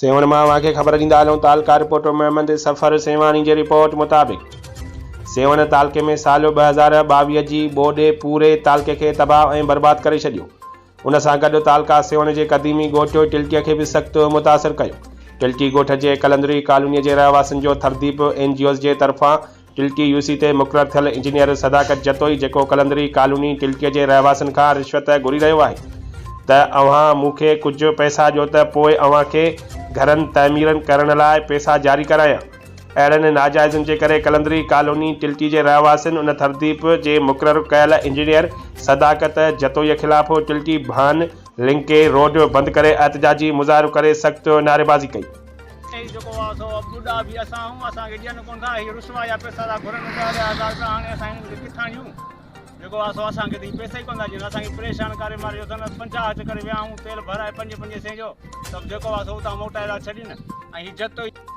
سيوهڻ مان اوهان کي خبر ڏيندا هلون تعلقه رپورٽر محمد صفر سيوهاڻي جي رپورٽ مطابق سيوهڻ تعلقي ۾ سال 2022 جي ٻوڏ پوري تعلقي کي تباهه ۽ برباد ڪري ڇڏيو ان سان گڏ تعلقه سيوهڻ جي قديمي ڳوٺ ٽلٽي کي به سخت متاثر ڪيو ٽلٽي ڳوٺ جي قلندري ڪالوني جي رهواسين جو ٿرديپ اين جي اوز جي طرفان ٽلٽي يو سي تي مقرر ٿيل انجنيئر صداقت جتوئي جيڪو قلندري ڪالوني ٽلٽي جي رهواسين کان رشوت گهري رهيو آهي ته اوهان مون کي ڪجهه پئسا ڏيو ته پوء اوهان کي گهرن تعميرن ڪرڻ لاء پئسا جاري ڪرايان. اهڙن ناجائزين جي ڪري قلندري ڪالوني ٽلٽي جي رهواسين ان ٿرديپ جي مقرر ڪيل انجنيئر صداقت جتوئي خلاف ٽلٽي ڀان لنڪي روڊ بند ڪري احتجاجي مظاهرو ڪري سخت نعريبازي ڪئي. هي جيڪو آ سو ٻڏا به اسان آهيون، اسان کي ڏين ڪونه ٿا، هي رشوا جا پئسا ٿا گهرن ڏهه ڏهه هزار رپيا، هاڻي اسان هنن کي ڪٿان ڏيون، جيڪو آ سو اسان کي ته هي پئسا ئي ڪونه ٿا ڏين، اسان کي پريشان ڪري ماريو اٿن، 50 ڪري ويا آهيون تيل ڀرائي پنج پنج سين جو ته به جيڪو آ سو اتان موٽائي ٿا ڇڏين ۽ هي جتوئي.